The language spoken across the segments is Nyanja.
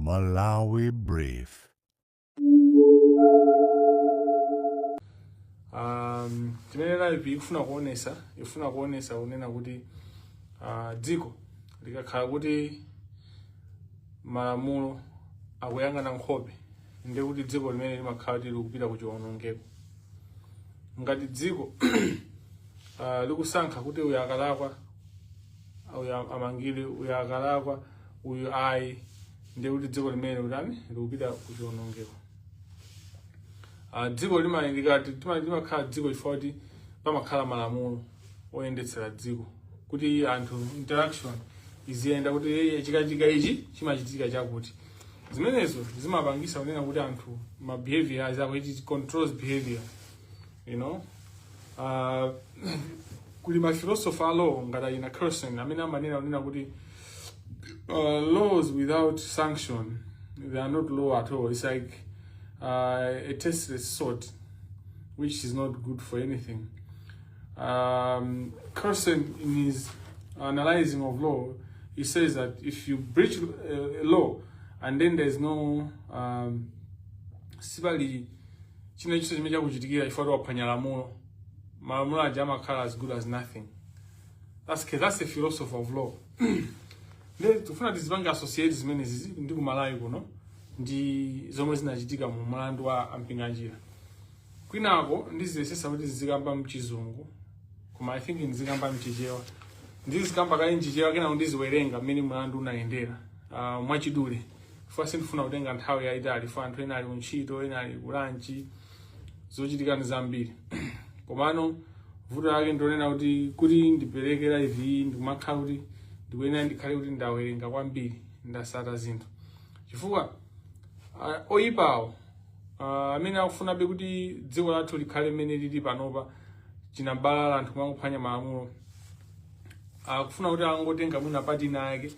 Malawi Brief. Chimene live ikufuna kuonesa, ikufuna kuonesa kunena kuti dziko likakhala kuti malamulo akuyang'ana nkhope, ndiye kuti dziko limene limakhala kuti likupita ku chiwonongeko. Ngati dziko likusankha kuti uyu akalakwa uyu amangidwe, uyu akalakwa uyu ayi, ndiye kuti dziko limene likutani, likupita ku chiwonongeko. Dziko limakati limakhala dziko chifukwa kuti pamakhala malamulo oyendetsera dziko, kuti anthu interaction iziyenda, kuti chikachitika ichi chimachitika chakuti. Zimenezo zimapangisa kunena kuti anthu ma behavior azako, it controls behavior. Kuli ma philosopher a law ngati achina Kelsen amene amanena kunena kuti laws without sanction, they are not law at all. It's like a tasteless salt which is not good for anything. Kelsen, in his analyzing of law, he says that if you breach a law and then there's no sipali china chonse chimene chakuchitikira chifukwa waphwanya lamulo, malamulo aja amakhala as good as nothing. That's a philosophy of law. Ndiye tikufuna tizipange associate zimenezi ndi kumalawi kuno ndi zomwe zinachitika mu mlandu wa a Mpinganjira. Kwinako ndiziyesesa kuti zizikamba mchizungu, koma I think ndizikamba mchichewa. Ndizikamba kale mchichewa, kenako ndiziwerenga mmene mlandu unayendera mwachidule, chifukwa sindifuna kutenga nthawi yayitali, chifukwa anthu ena ali kuntchito, ena ali ku lunch, zochitika ndi zambiri. Komano vuto lake ndionena kuti ndipereke live iyi, ndikumakhala kuti ndikuyenera ndikhale kuti ndawerenga kwambiri, ndasata zinthu, chifukwa oyipawo amene akufunabe kuti dziko lathu likhale mmene lili panopa, chinabalala, anthu kumangophwanya malamulo, akufuna kuti angotenga mwina part ina yake.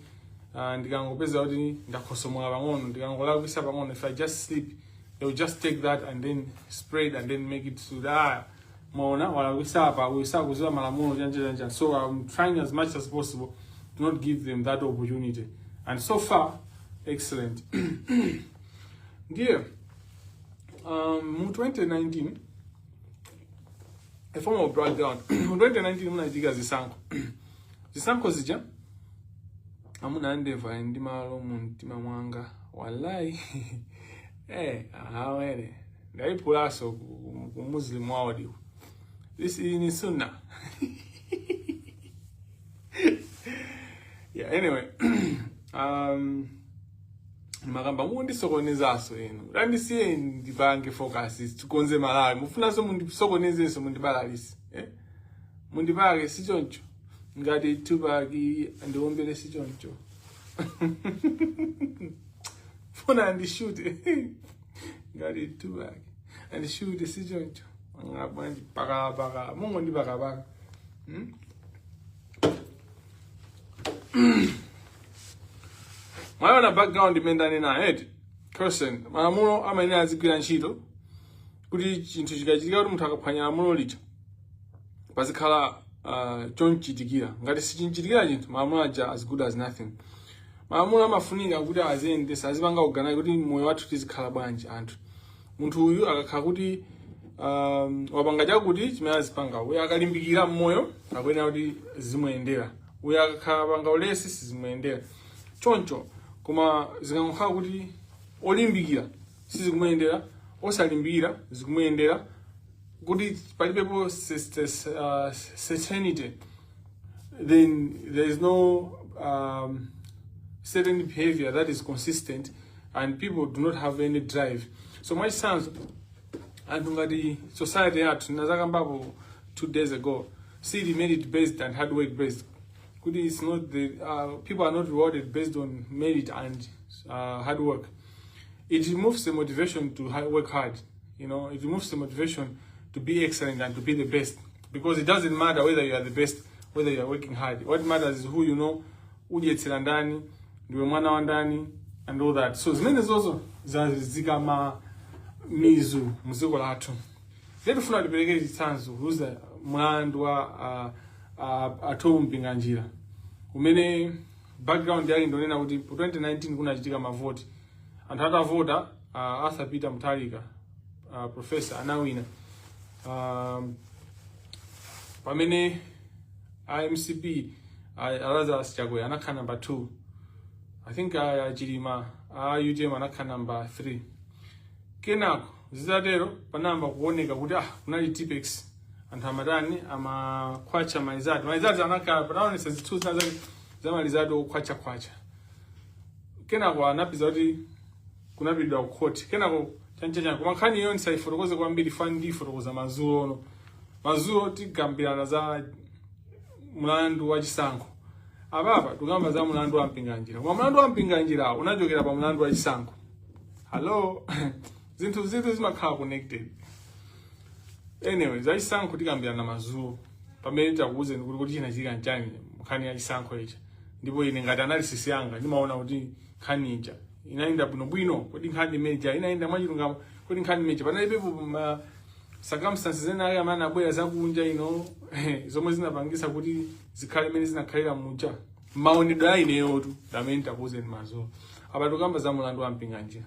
Ndikangopeza kuti ndakhosomola pang'ono, ndikangolakwisa pang'ono, if I just slip, they will just take that and then spread and then make it so that, ah, mwaona walakwisa apa, uyu sakuziwa malamulo, chanja chanja. So I'm trying as much as possible to not give them that opportunity, and so far excellent. Ndiye mu 2019, a form of background, mu 2019 munachitika zisankho. Zisankho zija, amuna andevu ali ndi malo mu mtima mwanga, wallahi. Awere ndayiphulaso ku Muslim world. This is in Sunnah. Yeah, anyway, makamba mundisokonezaso inu, landisiye ndipange focus, tikonze Malawi. Mufunanso mundisokonezenso, mundibalalise, eh? Mundipake si choncho, ngati Tupac ndiombere si choncho, funa andishute ngati Tupac, andishute si choncho, ngabwanji pakapaka mungondipakapaka, Mwaona background imene ndanena eti? Kelsen, malamulo amayenera azigwira ntchito kuti chinthu chikachitika, kuti munthu akaphwanya lamulo lija pazikhala chonchitikira. Ngati sichinchitikira chinthu, malamulo aja as good as nothing. Malamulo amafunika kuti aziyendesa, azipanga organize kuti moyo wathu tizikhala bwanji anthu. Munthu uyu akakhala kuti wapanga chakuti, chimene azipanga, uyu akalimbikira mmoyo akuyenera kuti zimuyendera, uyu akakhala panga ulesi sizimuyendera choncho. Koma zikangokhala kuti olimbikira sizikumuyendera, osalimbikira zikumuyendera, kuti palibepo certainty, then there is no certain behavior that is consistent and people do not have any drive. So mwachitsanzo, anthu ngati society yathu, nazakambapo 2 days ago, sili merit based and hard work based, kuti it's not the people are not rewarded based on merit and hard work. It removes the motivation to work hard. It removes the motivation to be excellent and to be the best, because it doesn't matter whether you are the best, whether you are working hard. What matters is who you know, udyetsera ndani, ndiwe mwana wa ndani and all that. So zimene zozo zazika ma mizu muziko lathu. Lero tifuna tipereke chitsanzo kuuza mlandu wa a Thom Mpinganjira, umene background yake ndionena kuti mu 2019 kunachitika mavoti. Anthu atavota, Arthur Peter Mutharika, professor, anawina, pamene MCP, Lazarus Chakwera anakhala number 2. I think Chilima a UTM anakhala number 3. Kenako zitatero panayamba kuoneka kuti kunali tipex, anthu amatani, amakhwacha ma results. Ma results anakhala panaonesa zithunzi zina zake za ma results okhwachakhwacha. Kenako anapeza kuti kunapitidwa ku court, kenako chanchachana. Koma nkhani iyo ndisayifotokoze kwambiri, fani ndiyifotokoza madzulo ono. Madzulo tigambirana za mlandu wa chisankho. Apapa tikamba za mlandu wa Mpinganjira, koma mlandu wa Mpinganjira unachokera pa mlandu wa chisankho. Hello, zinthu zinthu zimakhala connected. Anyway, za chisankho tikambirana madzulo pamene takuwuzeni kuti chinachitika nchani nkhani ya chisankho icha. Ndipo ine ngati analysis yanga ndimaona kuti nkhani ija inayenda bwinobwino. Kodi nkhani imeja inayenda mwachilungamo? Kodi nkhani imeja panalibepo ma circumstances ena ake amene anabwera zakunja ino zomwe zinapangisa kuti zikhale imene zinakhalira muja? Maonedwe a ineyotu amene takuwuzeni madzulo. Apa tikamba za mlandu wa Mpinganjira.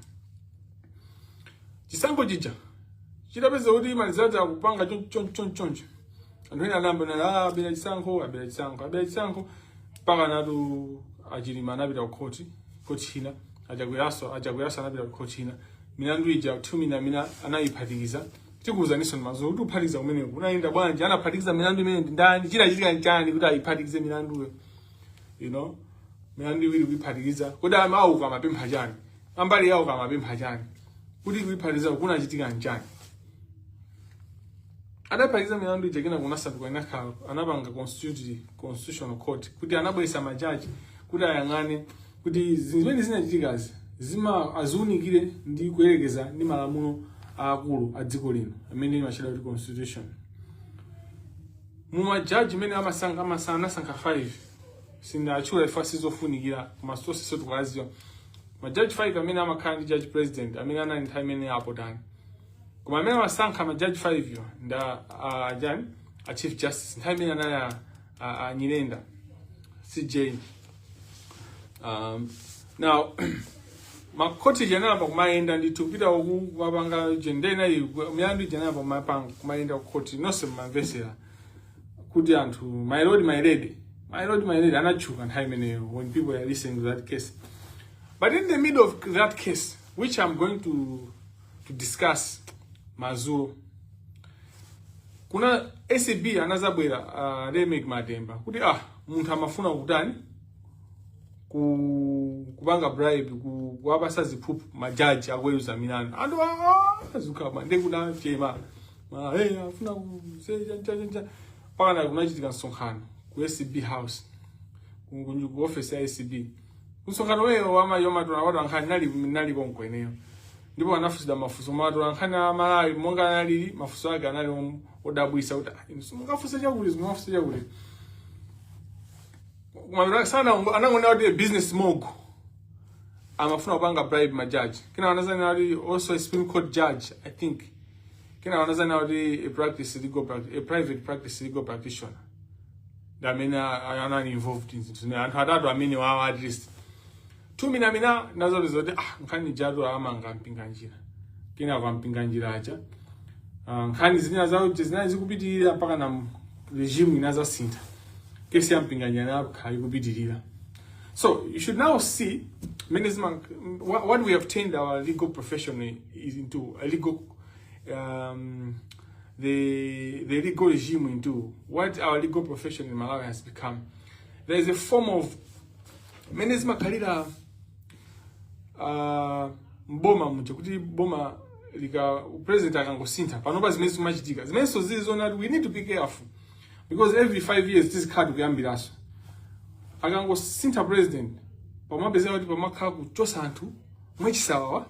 Chisankho chija chitapeza kuti ma results akupanga chonchonchoncho, anthu ena anayamba nena, "Ah, abera chisankho, abera chisankho, abera chisankho." Mpaka natu aChilima anapita ku khoti, khoti ina. Achakweraso anapita ku khoti ina. Milandu ija thumina mina anayiphatikiza. Tikuwuzaninso madzulo kuti kuphatikiza kumeneko kunayenda bwanji, anaphatikiza milandu imene ndi ndani, chinachitika nchani kuti ayiphatikize milanduyo, milandu iwiri kuyiphatikiza. Kodi amauka amapempha chani? Ambali yawo amapempha chani? Kuti kuyiphatikiza kunachitika nchani? Adaphatikiza milandu ija, kena kunasanduka inakhala anapanga constitutional court kuti anabweretsa majaji kuti ayang'ane kuti zimene zinachitikazi zima aziunikire ndi kuyerekeza ndi malamulo aakulu a dziko lino amene imachedwa kuti constitution. Mumajaji imene amasankha anasankha 5, sindachula ifa, sizofunikira, koma tonse tikuwaziwa majaji 5 amene amakhala ndi judge president amene anali nthawi imene apotani. Koma amene amasankha majaji 5 yo nda jani, a chief justice nthawi imene anali a Nyirenda CJ. Now makhoti janayamba kumayenda ndithu kupita uku kumapanga jendena milandu ijanayamba kumapanga kumayenda kukhoti. Nonse mumamvesera kuti anthu "My lord, my lady, my lord, my lady" anatchuka nthawi imeneyo when people are listening to that case. But in the middle of that case, which I'm going to discuss madzulo, kuna ACB anazabwera, Reyneck Matemba, kuti munthu amafuna kutani, kupanga bribe, kuwapasa ziphuphu majaji akuweruza milandu. Anthu azukama ndi kunachema, hey, afuna ku pakana kunachitika msonkhano ku ACB house, ku office ya ACB. Msonkhano weyo wamatola watu ankhani nali konko eneyo, ndipo anafusidwa mafunso matola nkhani a Malawi monga analili mafunso ake anali odabwisa kuti, "Ah, inu simungafunse chakuti, simungafunse chakuti." Kumapita sana anangonena kuti a business mogul amafuna kupanga bribe majaji. Kena anazanena kuti also a Supreme Court judge, I think. Kena anazanena kuti a private practice legal practitioner ndi amene anali involved in zinthu zimene. Anthu atatu amene wawa, at least two mina mina nazopeza kuti nkhani jatu amanga Mpinganjira. Kenako aMpinganjira aja, nkhani zina zawo zinali zikupitirira mpaka na regime inazasintha, kesi ya Mpinganjira inakhala ikupitirira. So you should now see many what we have turned our legal profession is into a legal the legal regime into what our legal profession in Malawi has become. There is a form of mene zimakhalira mboma muja kuti boma lika president akangosintha panopa, zimene zimachitika zimenso zili zonati we need to be careful because every 5 years tizikhala tikuyambiraso. Akangosintha president, pamapezeka kuti pamakhala kuchosa anthu mwachisawawa,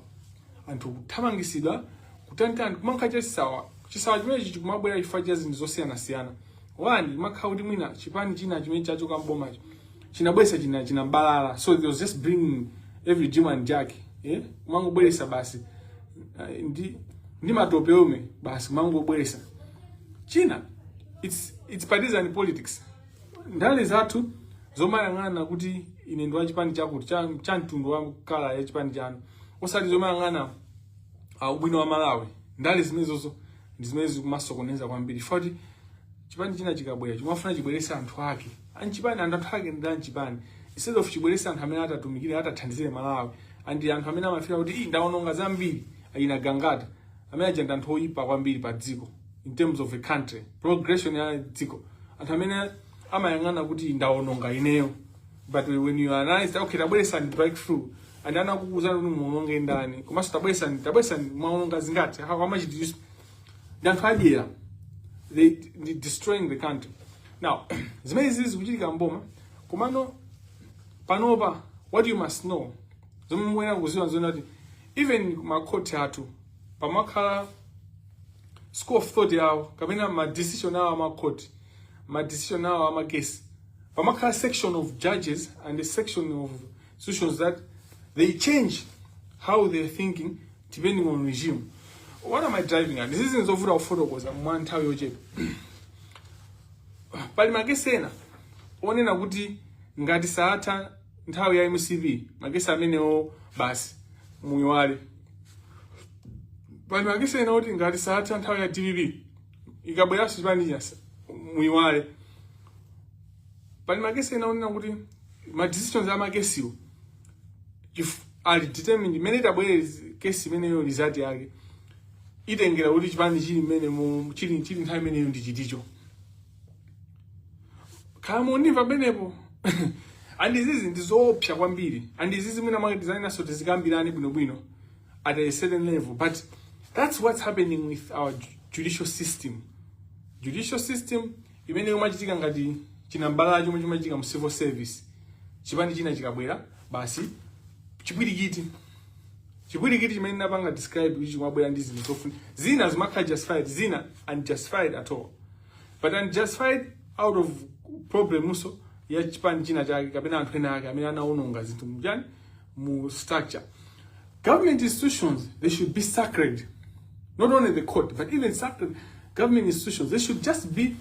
anthu kuthamangisidwa, kutantani, kumakhala chachisawa. Chisawa chimenechi chikumabwera chifukwa cha zinthu zosiyanasiyana. One, kumakhala kuti mwina chipani china chimene chachoka mbomacho chinabwesa china chinambalala, so they was just bringing every Jim and Jack, eh? Kumangobweresa basi, ndi matope omwe basi kumangobweresa china. It's partisan politics, ndale zathu zomayang'ana kuti ine ndi wachipani chakuti cha mtundu wa colour ya chipani chanu. Osati zomayang'ana ubwino wa Malawi. Ndale zimenezozo ndi zimene zikumasokoneza kwambiri. Foti chipani china chikabwera chimafuna chibwerese anthu ake anchipani, anthu ake ndi anchipani, instead of chibwerese anthu amene atatumikire, atathandizire Malawi, and anthu amene amafira kuti ii ndaononga zambiri, ayina Gangata amene aja ndi anthu oyipa kwambiri pa dziko in terms of a country progression ya dziko, anthu amene amayang'ana kuti ndaononga ineyo. But when you analyze, okay, tabweresani breakthrough and anakukuuzani kuti muononge ndani, komanso tabweresani mwaononga zingati, how much did you, ndi anthu adyera, they destroying the country. Now zimene zizi zikuchitika mboma, komano panopa what you must know, zomwe muyenera kuziwa nzona kuti even makhoti athu pamakhala school of thought yawo kapena ma decision awo amakhoti, ma decision awo amakesi, pamakhala section of judges and a section of institutions that they change how they're thinking depending on regime. What am I driving at? Izizi nzovuta kufotokoza mwa nthawi yochepa. Pali makesi ena onena kuti ngati saatha nthawi ya MCP, makesi amenewo basi muyiwale. Pali makesi ena oti ngati saatha nthawi ya DPP, ikabweranso chipani chasa muyiwale. Pali makesi ena onena kuti ma decisions a makesiwo ali determined imene itabwere kesi imeneyo, result yake itengera kuti chipani chili mmene chili nthawi imeneyo ndi chiticho. Khala mundimva pamenepo. And izizi ndi zoopsa kwambiri, and izizi mwina mwake tizanenanso, tizikambirani bwinobwino at a certain level, but that's what's happening with our judicial system. Judicial system imene imachitika ngati chinambalala chomwe chimachitika mu civil service. Chipani china chikabwera, basi, chipwirikiti, chipwirikiti chimene napanga describe kuti chimabwera ndi zinthu zofuna zina zimakhala justified, zina unjustified at all, but unjustified out of problemso ya chipani china chake kapena anthu ena ake amene anaononga zinthu mchani mu structure. Government institutions, they should be sacred. Not only the court, but even sacred government institutions. They should just be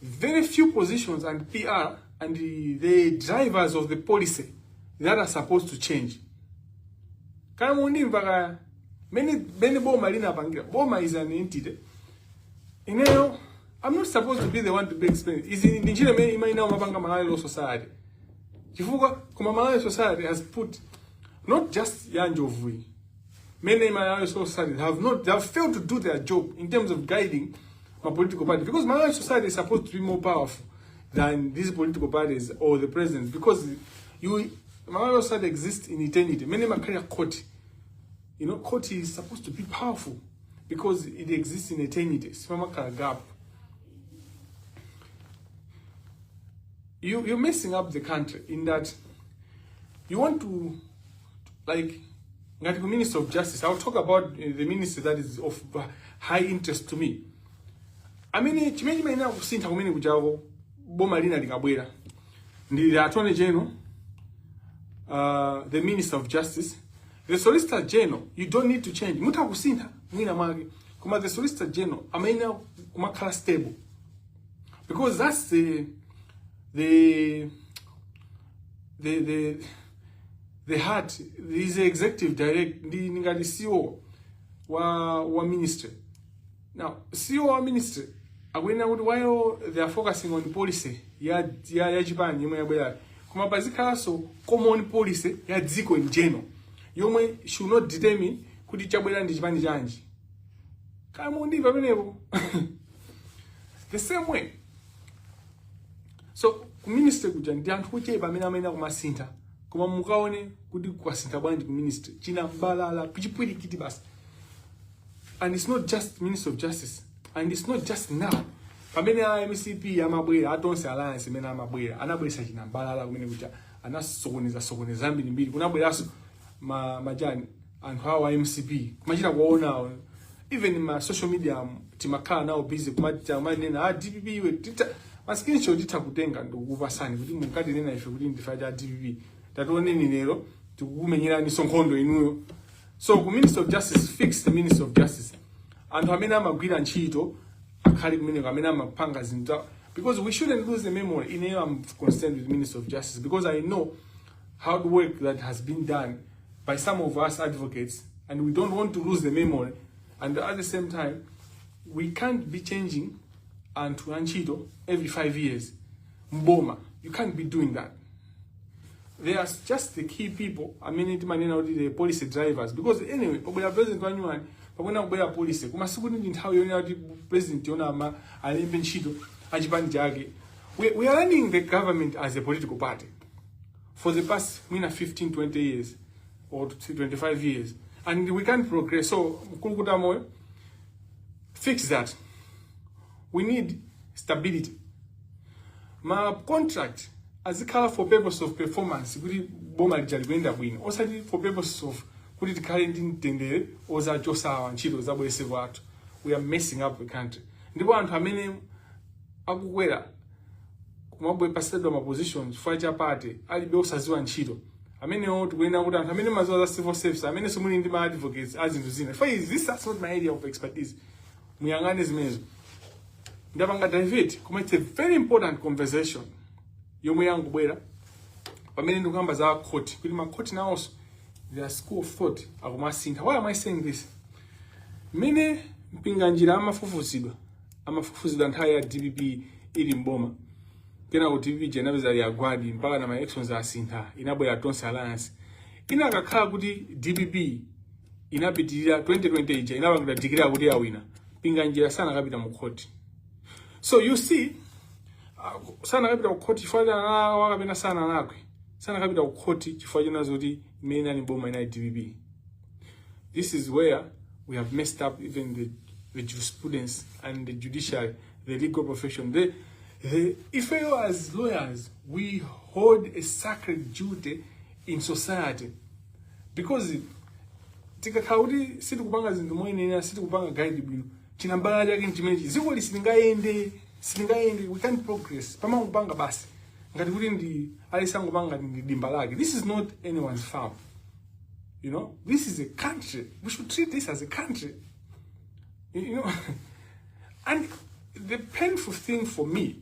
very few positions and PR and the drivers of the policy that are supposed to change. Kaya mundimva kaya mene mene boma linapangira. Boma is an entity. Ineyo I'm not supposed to be the one to be explained. Izi ndi ntchito imene imayina mapanga Malawi Law Society, chifukwa koma Malawi Society has put not just ya Njovu. Many Malawi Society have not, they have failed to do their job in terms of guiding my political party, because Malawi Society is supposed to be more powerful than these political parties or the president, because you Malawi Society exists in eternity. Many Makaria court, court is supposed to be powerful because it exists in eternity. Sipamakhala gap. You're messing up the country in that you want to, like, ngati ku Minister of Justice, I'll talk about the ministry that is of high interest to me. Amene chimene chimayenera kusintha kumene kuchako boma lina likabwera ndi the Attorney General, the Minister of Justice, the Solicitor General. You don't need to change, mutha kusintha mwina mwake, koma the Solicitor General amayenera kumakhala stable because that's the heart is the executive direct, ndi ngati CEO wa ministry. Now CEO wa ministry akuyenera kuti while they are focusing on policy ya chipani yomwe yabwera, koma pazikhalanso common policy ya dziko in general yomwe should not determine kuti chabwera ndi chipani chanji. Kaya mundimva pamenepo. The same way, so ku ministry kuja ndi anthu ochepa amene amayenera kumasintha, koma mukaone kuti kwasintha bwanji ku ministry, china mbalala, chipwirikiti basi. And it's not just Minister of Justice, and it's not just now. Pamene a MCP amabwera, a Tonse Alliance imene amabwera, anabweresa chinambalala kumene kuja, anasokoneza sokoneza zambirimbiri. Kunabweranso ma majani anthu awo a MCP kumachita kuwaonawo, even ma social media timakhala nawo busy kumanena a DPP iwe tita ma screenshot titha kutenga ndikukupasani kuti munkatinena ife kuti ndife a DPP, tationeni lero tikukumenyerani nkhondo inuyo. So ku Minister of Justice, fix the Minister of Justice. Anthu amene amagwira ntchito akhale kumeneko, amene amapanga zinthu because we shouldn't lose the memory. Ineyo I'm concerned with Minister of Justice because I know hard work that has been done. by some of us advocates, and we don't want to lose the memory. And at the same time, we can't be changing anthu antchito every 5 years mboma. You can't be doing that. They are just the key people amene timanena kuti the policy drivers, because anyway pabwera president wanyuwani, pabwera kubwera policy, koma sikuti ndi nthawi yonena kuti president yona ama alembe ntchito achipani chake. We are running the government as a political party for the past mwina 15, 20 years or 25 years, and we can't progress. So Mkulukuta Moyo, fix that. We need stability. Ma contract azikhala for purpose of performance, kuti boma lija likuyenda bwino, osati for purpose of kuti tikhale ndi mtendere ozachosawa ntchito zabweresepo athu. We are messing up the country. Ndipo anthu amene akukwera kumabwepasidwa ma positions chifukwa cha party, alibe osaziwa ntchito amenewo. Tikuyenera kuti anthu amene maziwa za civil service, amene simuli ndi ma advocates a zinthu zina, for this is not my area of expertise, muyang'ane zimenezo. Ndapanga divert, koma it's a very important conversation yomwe yangubwera pamene ndikuyamba za court, kuti ma court nawonso their school of thought akumasintha. Why am I saying this? Mmene Mpinganjira amafufuzidwa nthawi ya DPP ili mboma, kenako DPP inapeza agwadi mpaka na ma elections asintha, inabwera Tonse Alliance. Inakakhala kuti DPP inapitirira 2020 ija, inapangidwa declare kuti yawina, Mpinganjira sanakapita mu court. So you see, sanakapita ku court chifukwa cha kapena sanalakwe, sanakapita ku court chifukwa chona zoti imene inali boma inali DPP. This is where we have messed up even the jurisprudence and the judiciary, the legal profession. If you as lawyers, we hold a sacred duty in society, because tikakhala kuti sitikupanga zinthu moyenera, sitikupanga guide bwino, chinambala chake nchimenechi. Dzikoli silingayende, silingayende. We can't progress pamangopanga basi ngati kuti ndi alisangopanga ngati ndi dimba lake. This is not anyone's farm. This is a country. We should treat this as a country. And the painful thing for me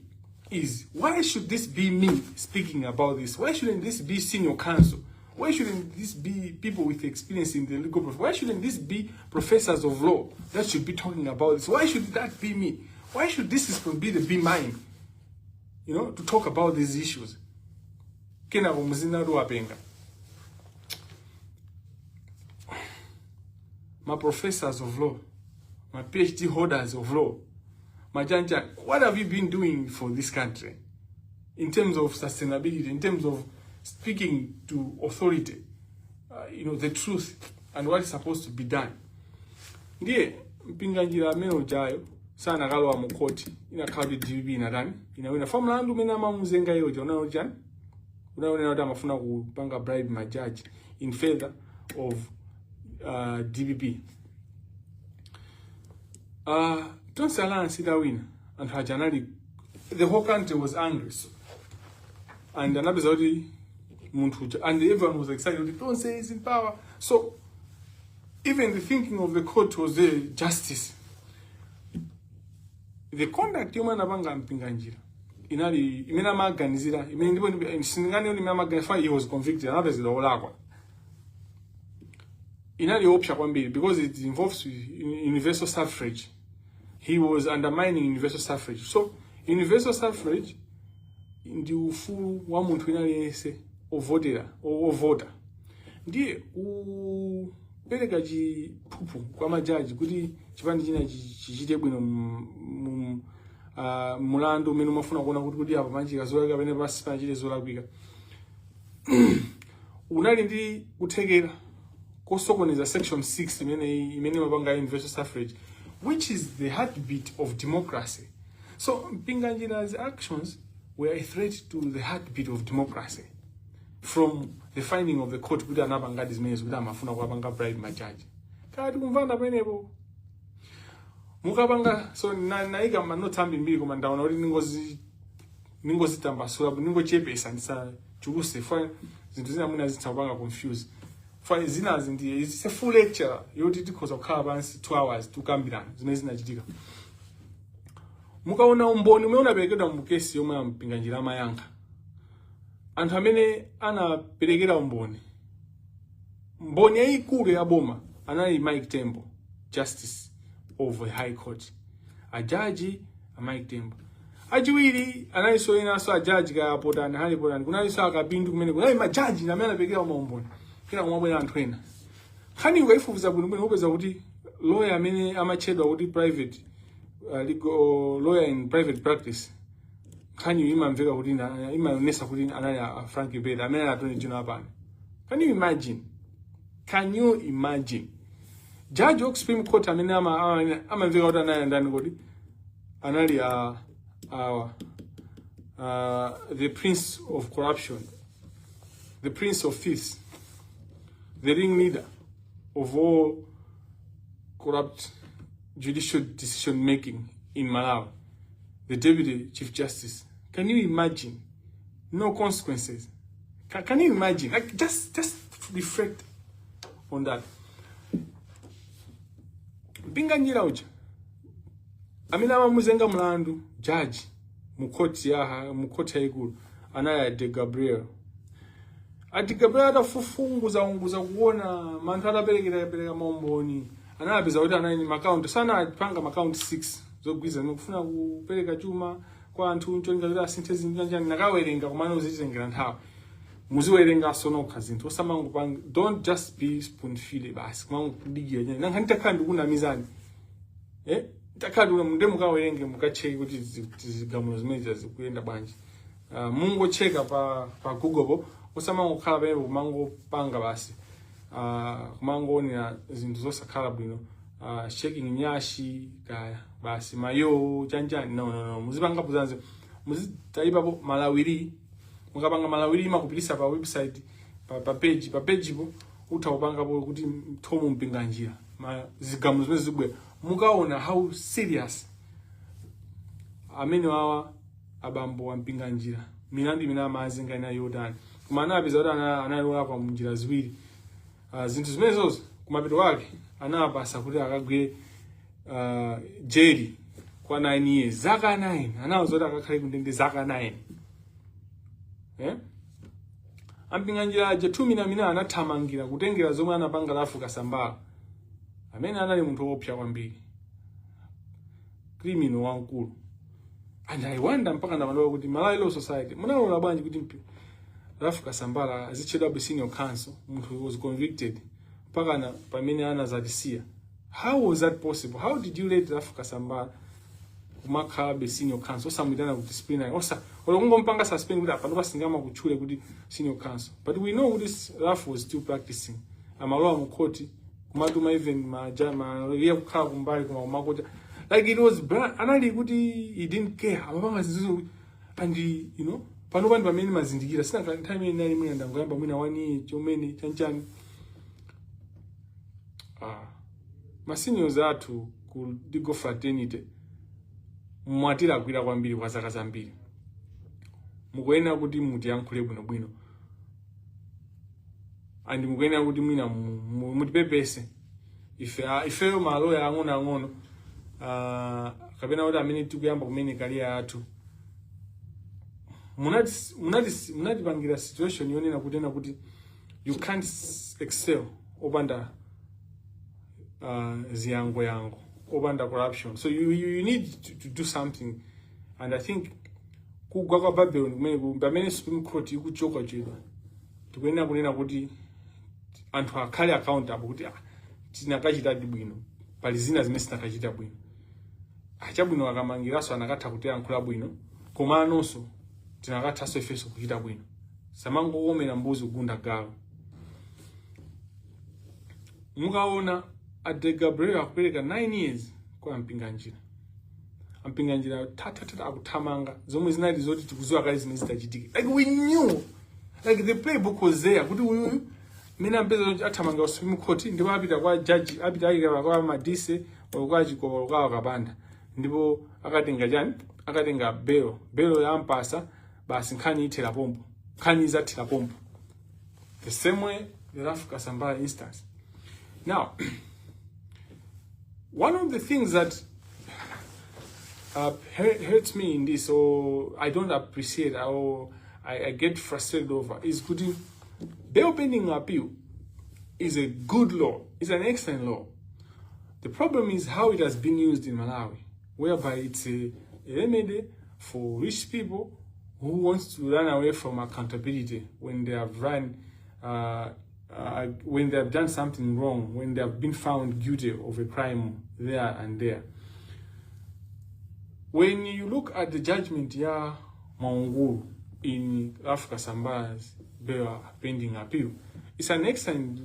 is, why should this be me speaking about this? Why shouldn't this be senior counsel? Why shouldn't this be people with experience in the legal profession? Why shouldn't this be professors of law that should be talking about this? Why should that be me? Why should this responsibility be mine to talk about these issues? Kenako muzinatu wapenga. Ma professors of law, ma PhD holders of law, majanja, what have you been doing for this country in terms of sustainability, in terms of speaking to authority, the truth and what is supposed to be done? Ndiye Mpinganjira amene ujayo sanakalowa mu court inakhala kuti DPP inatani, inawina. Fa mlandu umene amamuzenga iwo uja unayo chani? Unaonera kuti amafuna kupanga bribe ma judge in favor of DPP. Tonse Alliance itawina, anthu aja anali, the whole country was angry. So, and anapeza kuti munthu uja, and everyone was excited kuti Tonse is in power. So even the thinking of the court was the justice. The conduct yomwe anapanga Mpinganjira inali imene amaganizira imene, ndipo sindinganioni imene amaganizira. He was convicted, anapezedwa olakwa. Inali yoopsa kwambiri because it involves universal suffrage. He was undermining universal suffrage. So universal suffrage ndi ufulu wa munthu wina aliyense ovotera, ovota. Ndiye kupereka chiphuphu kwa majaji kuti chipani china chichite bwino mulandu umene umafuna kuona kuti apa panjika zolakwika pamene pasi panachite zolakwika, unali ndi kuthekera kosokoneza section 6 imene imapanga universal suffrage, which is the heartbeat of democracy. So Mpinganjira's actions were a threat to the heartbeat of democracy from the finding of the court kuti anapangadi zimenezo, kuti amafuna kuwapanga bribe majaji. Kaya tikumvana pamenepo? Mukapanga so naika ma notes ambirimbiri, koma ndaona kuti ningozitambasula, ningochepesa, ndisachuluse fa zinthu zina mwina zitha kupanga confuse. Fa zinazi ndi, it's a full lecture yoti tikhoza kukhala pansi 2 hours tukambirana zimene zinachitika. Mukaona umboni umene unaperekedwa mu kesi yomwe aMpinganjira amayankha, anthu amene anaperekera umboni Mboni yayikulu ya boma anali Mike Tembo, justice of the High Court, ajaji a Mike Tembo. Achiwiri analinso enanso ajaji kayapotani halipotani, kunalinso akapindu kumene kunali majaji amene anaperekera maumboni. Kena kumabwera anthu ena. Nkhani ukaifufuza bwinobwino, upeza kuti lawyer amene amatchedwa kuti private legal lawyer in private practice, nkhani imamveka kuti imaonesa kuti anali a Frank Mbeta amene ali Attorney General pano. Can you imagine? Can you imagine? Judge wa Supreme Court amene amamveka kuti anali ndani kodi? Anali a awa, the prince of corruption, the prince of thieves, the ringleader of all corrupt judicial decision making in Malawi, the Deputy Chief Justice. Can you imagine? No consequences. Can you imagine? Like, just reflect on that. Mpinganjira uja amene amamuzenga mlandu, judge mu court ya mu court yayikulu, anali a De Gabriel. A De Gabriel atafufunguza unguza kuona manthu ataperekera pereka maumboni, anapeza kuti anali ma count, sanapanga ma count 6 zogwiza kufuna kupereka chuma kwa anthu ncholinga kuti asinthe zinthu chanjani. Nakawerenga kumene uzitengera nthawi, muziwerenganso nokha zinthu, osamangopanga, don't just be spoon feed basi, kumangokudikira chani. Nankha nditakhala ndikunamizani, eh, takhala ndikuna nde mukawerenge, mukacheke kuti zigamulo zimene zikuyenda bwanji. Mungocheka pa Google po, osamangokhala pamenepo kumangopanga basi, kumangoonera zinthu zosakhala bwino, shaking nyashi kaya basi mayo chanjani. No, no, no, muzipanga buzanze, muzitaipapo malawiri. Mukapanga malawiri imakupitisa pa website, pa page. Pa page po utha kupangapo kuti Thomo Mpinganjira, ma zigamulo zimene zibwera, mukaona how serious amene wawa abambo wa Mpinganjira, milandu imene amazenga ina yotani. Koma anapeza kuti analola munjira ziwiri, zinthu zimenezozo kumapeto kwake anapasa kuti akagwire jeri kwa 9 years, zaka 9. Anawuza kuti akakhale kundende zaka 9, eh? Ampinganjira aja thuminamina anathamangira kutengera zomwe anapanga Ralph Kasambara amene anali munthu wopsa kwambiri, criminal wamkulu. And I wonder mpaka ndamalowa kuti Malawi Law Society munalola bwanji kuti Ralph Kasambara azitchedwa senior counsel, munthu was convicted mpaka na pamene anazatisiya? How was that possible? How did you let Ralph Kasambara kumakhala senior counsel, osamwitana ku disciplinary, osa olo kungompanga suspend kuti apano pasingama kutchule kuti senior counsel? But we know kuti Ralph was still practicing, amalowa mu court kumatuma even maja ma iye kukhala kumbali kuma kumakuti like it was anali kuti he didn't care, amapanga zinthu. And pano pandi pamene mazindikira sina nthawi imene nali mwina ndangoyamba mwina 1 year chomene chanchani. Ah, ma seniors athu ku legal fraternity, mwatilakwira kwambiri kwa zaka zambiri. Mukuyenera kuti mutiyankhule bwinobwino and mukuyenera kuti mwina mutipepese ife, ifeyo maloya ang'onoang'ono, kapena kuti amene tikuyamba kumene career yathu. Munatipangira situation yonena kutena kuti you can't excel opanda ziyango yango, opanda corruption. So you need to do something. And I think kugwa kwa Babylon kumene pamene Supreme Court ikuchoka chedwa, tikuyenera kunena kuti anthu akhale accountable kuti, ah, tinakachitadi bwino, pali zina zimene sitinakachita bwino. Achabwino akamangiranso anakatha kutiyankhula bwino, koma anonso tinakathanso ifenso kuchita bwino, samangokomera mbuzi kugunda galu. Mukaona Ade Gabriel akupereka 9 years kwa Mpinganjira, Ampinganjira tatatata akuthamanga zomwe zinali zoti tikuziwa kale zimene zitachitika. Like, we knew, like, the playbook was there kuti uyuyu mmene ampeza athamanga ku Supreme Court, ndipo apita kwa judge, apita ayika kwa Madise or kwa Chikopa, kwa Kapanda, ndipo akatenga chani? Akatenga bail. Bail yampasa basi, nkhani ithera pompo, nkhani izathera pompo. The same way the Ralph Kasambara instance. Now, one of the things that hurts me in this, or I don't appreciate, or I get frustrated over, is kuti bail pending appeal. is a good law. It's an excellent law. The problem is how it has been used in Malawi, whereby it's a remedy for rich people who wants to run away from accountability when they have when they have done something wrong, when they have been found guilty of a crime there and there. When you look at the judgment ya Mwaungulu in Ralph Kasambara's bail pending appeal, it's an excellent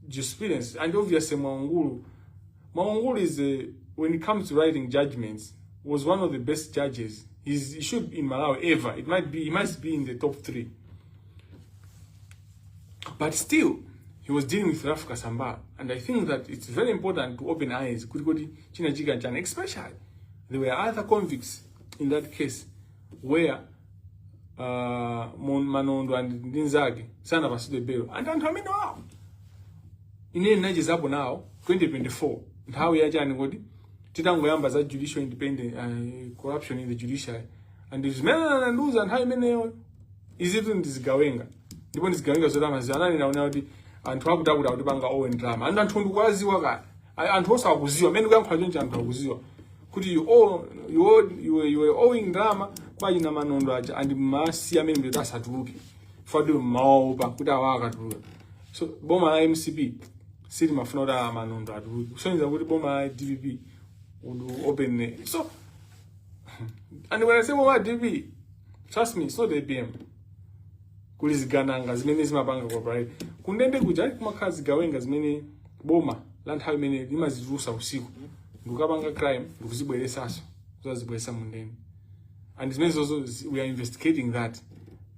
jurisprudence. And obviously Mwaungulu is a, when it comes to writing judgments, was one of the best judges. He should be in Malawi ever. He must be in the top three. But still, he was dealing with Ralph Kasambara. And I think that it's very important to open eyes. Kuti kodi chinachitika nchani, especially there were other convicts in that case where Manondo and Ndinzake sanapatsidwe bail. And anthu amene wawo ine ndinachezapo nawo 2024, nthawi yachani kodi, titangoyamba za judicial independent, corruption in the judiciary, and zimene anandiuza nthawi imeneyo, izitu ndizigawenga, ndipo ndizigawenga zoti amaziwa. Ananena kunena kuti anthu akuti akuti akutipanga owe ndalama, anthu anthu ndikuwaziwa kaya. Anthu osakuziwa amene ndikuyankhula chonchi, anthu akuziwa kuti you were owing ndalama kwa ina Manondo aja, and masi amene ndikuti asatuluke fadwe mmaopa kuti awa akatuluka. So boma la MCP silimafuna kuti a Manondo atuluke, kusonyeza kuti boma la DPP would open so, and when I say boma la DPP, trust me, it's not APM. Kuli zigananga zimene zimapanga cooperate kundende kuja, kumakhala zigawenga zimene boma la nthawi imene limazitulusa usiku ndikukapanga crime, ndikuzibweresanso, kuzazibweresa mundende. And zimene zozo we are investigating that.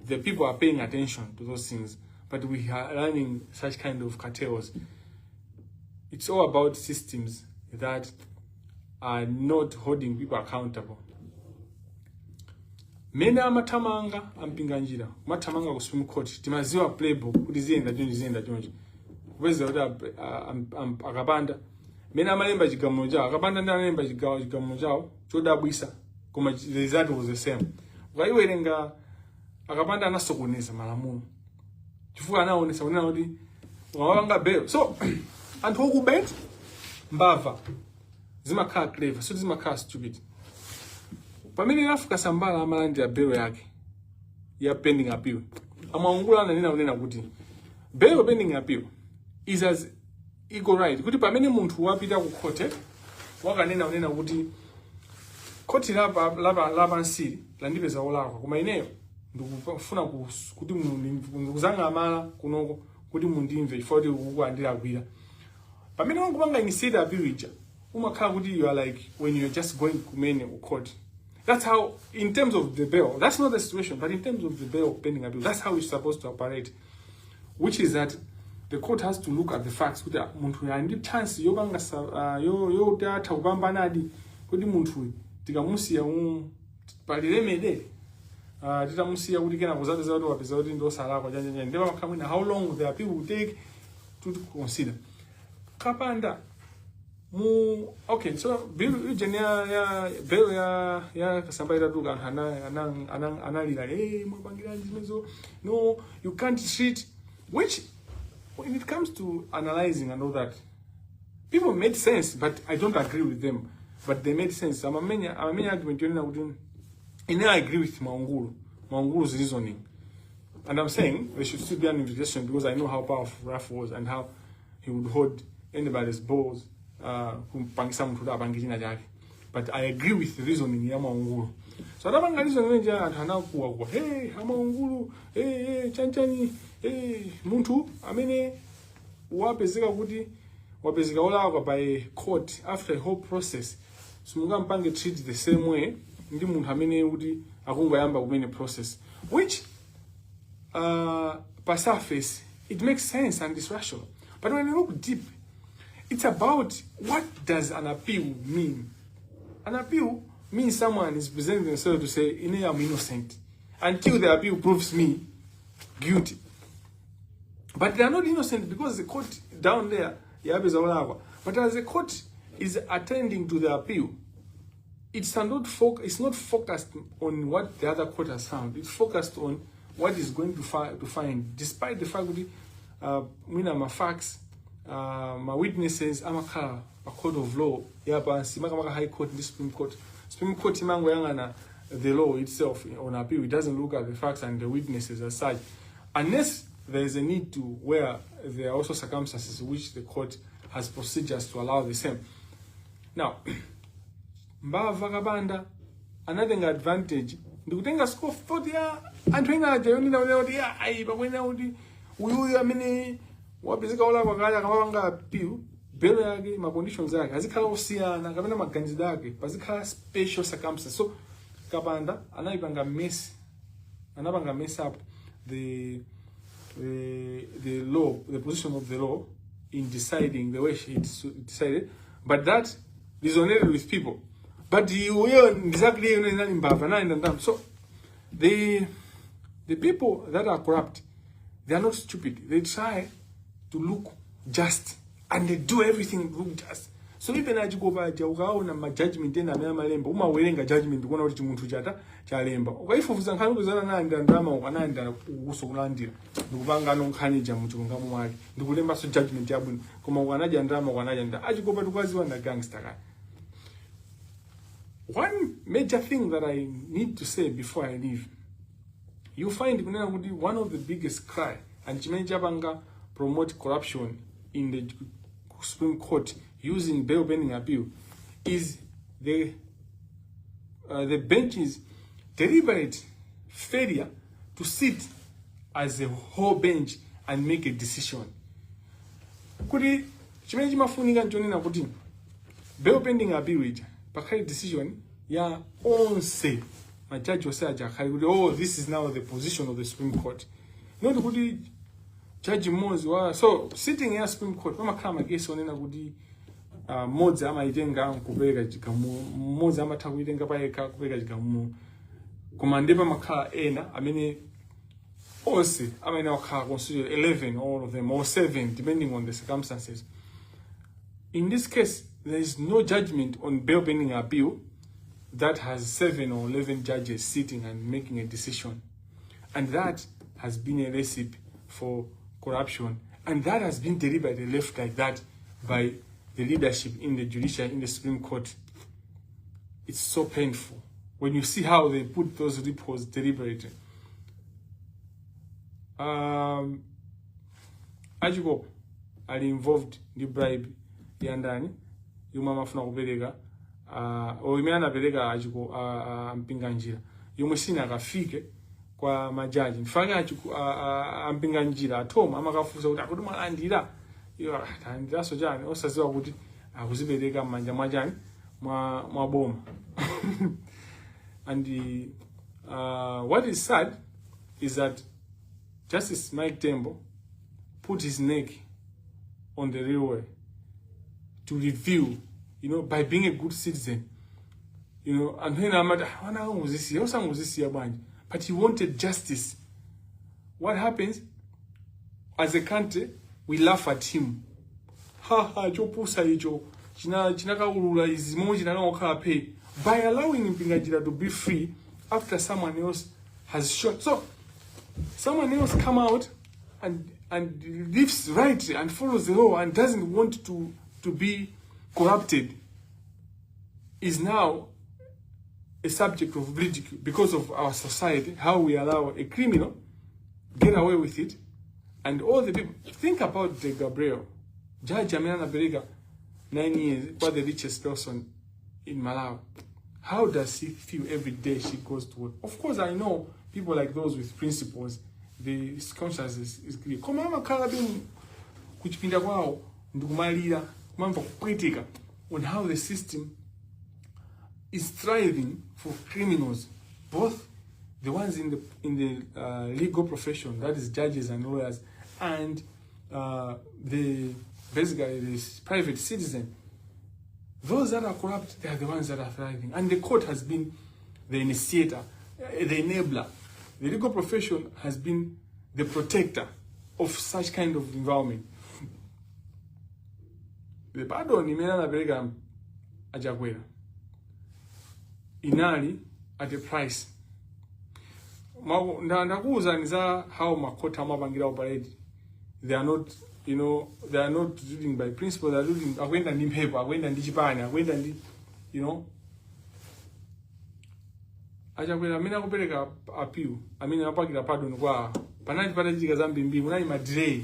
The people are paying attention to those things, but we are running such kind of cartels. It's all about systems that are not holding people accountable. Mene amathamanga a Mpinganjira, kumathamanga ku Supreme Court, timaziwa playbook kuti ziyenda chonchi, ziyenda chonchi, kupeza kuti akapanda mene amalemba chigamulo chawo, akapanda ndi analemba chigamulo chawo chodabwisa, koma the result was the same. Ukaiwerenga, akapanda anasokoneza malamulo chifukwa anaonesa kunena kuti ukamapanga bail, so anthu okubet, mbava zimakhala clever, so zimakhala stupid. Pamene Ralph Kasambara amalandira bail yake ya pending appeal, a Mwaungulu ananena kunena kuti bail pending appeal is as equal right kuti pamene munthu wapita ku court, wakanena kunena kuti khoti lapansili landipeza olakwa, koma ineyo ndikufuna kuti ndikuzangamala kunoko kuti mundimve chifukwa kuti uku andilakwira. Pamene wangupanga initiate appeal ija, umakhala kuti you are like when you're just going kumene ku court. That's how, in terms of the bail, that's not the situation, but in terms of the bail pending appeal, that's how it's supposed to operate, which is that the court has to look at the facts kuti munthu uyu ali ndi chance yopanga yoti atha kupambanadi, kuti munthu uyu tikamusiya pali remedy, titamusiya kuti kena kuzapeza kuti wapeza kuti ndi osalakwa chanchanja, ndipo pamakhala mwina how long the appeal will take to consider. Kapanda mu, okay, so bill ijeni ya bail ya Kasamba itatuluka, anthu analira, "Hey, mwapangiranji zimenezo? No, you can't treat," which when it comes to analyzing and all that, people made sense, but I don't agree with them, but they made sense. Amamenya argument yonena kuti ine I agree with Mwaungulu's reasoning, and I'm saying there should still be an investigation because I know how powerful Ralph was and how he would hold anybody's balls, kumpangisa munthu kuti apange china chake. But I agree with the reasoning ya Mwaungulu. So atapanga reasoning imene, anthu anakuwakuwa, "Hey, aMwaungulu, hey, hey, chanchani, hey." Munthu amene wapezeka kuti wapezeka olakwa by court after a whole process, simungampange treat the same way ndi munthu amene kuti akungoyamba kumene process, which pa surface it makes sense and is rational. But when you look deep, it's about what does an appeal mean. An appeal means someone is presenting themselves to say, "Ine am innocent until the appeal proves me guilty." But they are not innocent because the court down there yapeza olakwa. But as the court is attending to the appeal, it's not focused on what the other court has found. It's focused on what is going to find, despite the fact that Mwina ma facts, ma witnesses amakhala pa court of law yapansi, makamaka High Court ndi Supreme Court. Supreme Court imangoyang'ana the law itself on appeal. It doesn't look at the facts and the witnesses as such, unless there is a need to, where there are also circumstances which the court has procedures to allow the same. Now, mbava Kapanda anatenga advantage ndikutenga school of thought ya anthu ena aja yonena kuti ya ayi, pakuyenera kuti uyuyu amene wapezeka olakwa kale akamapanga appeal bail yake, ma conditions ake azikhala osiyana kapena maganizidwe ake, pazikhala special circumstances. So Kapanda anayipanga mess, anapanga mess up the law, the position of the law in deciding the way she decided, but that resonated with people. But iweyo exactly iyo inali mbava nali ndandama. So the people that are corrupt, they are not stupid. They try to look just and they do everything to look just. So even aChikopa aja, ukaona ma judgment ena amene amalemba, umawerenga judgment kuona kuti chimunthu chata chalemba. Ukaifufuza nkhani kuzana nalandira ndalama, ukanalandira ukuso kulandira ndikupanga ano nkhani ija muchilungamo mwake ndikulembanso judgment yabwino, koma ukanadya ndalama, ukanadya ndalama. AChikopa tikuwaziwa na gangster kaya. One major thing that I need to say before I leave, you find kunena kuti one of the biggest cry and chimene chapanga promote corruption in the Supreme Court using bail pending appeal is the bench's deliberate failure to sit as a whole bench and make a decision. Kuti chimene chimafunika nchonena kuti bail pending appeal ija pakhale decision ya onse majaji onse aja, akhale kuti, "Oh, this is now the position of the Supreme Court," not kuti jaji mmodzi wa. So sitting ya Supreme Court pamakhala makesi onena kuti mmodzi amayitenga nkupereka chigamulo, mmodzi amatha kuitenga payekha kupereka chigamulo, koma ndi pamakhala ena amene onse amene wakhala considered 11, all of them, or 7, depending on the circumstances. In this case, there is no judgment on bail pending appeal that has 7 or 11 judges sitting and making a decision, and that has been a recipe for corruption, and that has been deliberately left like that by the leadership in the judiciary, in the Supreme Court. It's so painful when you see how they put those loopholes deliberately. AChikopa ali involved ndi bribe ya ndani yomwe amafuna kupereka, o imene anapereka achiko aMpinganjira, yomwe sinakafike kwa majaji. Mfake achiko aMpinganjira athoma amakafunsa kuti akuti mwalandira iyo, talandiranso chani, osadziwa kuti akuzipereka m'manja mwa chani, mwa boma. And what is sad is that Justice Mike Tembo put his neck on the railway to review, by being a good citizen. Anthu ena amati, "Ah, wana angozisiya, osangozisiya bwanji?" But he wanted justice. What happens? As a country, we laugh at him. "Haha, chopusa icho, chinakaulula izi momwe chinakangokhala pay," by allowing Mpinganjira to be free after someone else has shown. So someone else come out and lives right and follows the law and doesn't want to be corrupted is now a subject of ridicule because of our society, how we allow a criminal get away with it. And all the people, think about the Gabriel judge amene anapereka 9 years kwa the richest person in Malawi. How does she feel every day she goes to work? Of course, I know people like those with principles, the conscience is clear, koma amakhala be kuchipinda kwawo ndikumalira, kumamva kupwetika on how the system is thriving for criminals, both the ones in the legal profession, that is judges and lawyers, and the basically the private citizen. Those that are corrupt, they are the ones that are thriving, and the court has been the initiator, the enabler. The legal profession has been the protector of such kind of environment. The pardon imene anapereka aChakwera inali at a price. Ndakuwuzani za how makhoti amapangira operate. They are not, they are not ruling by principle. They are ruling, akuyenda ndi mphepo, akuyenda ndi chipani, akuyenda ndi Achakwera amene akupereka appeal, amene apakira pardon kwa panali patachitika zambirimbiri, munali ma delay,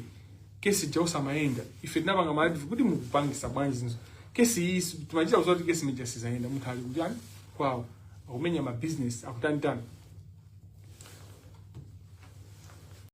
kesi ija osamayenda. Ife tinapanga ma adv kuti mukupangisa bwanji zinthu. Kesi iyi timachita kuziwa kuti kesi ija sizayenda. Munthu ali kuchani kwawo, akumenya ma business, akutanitani.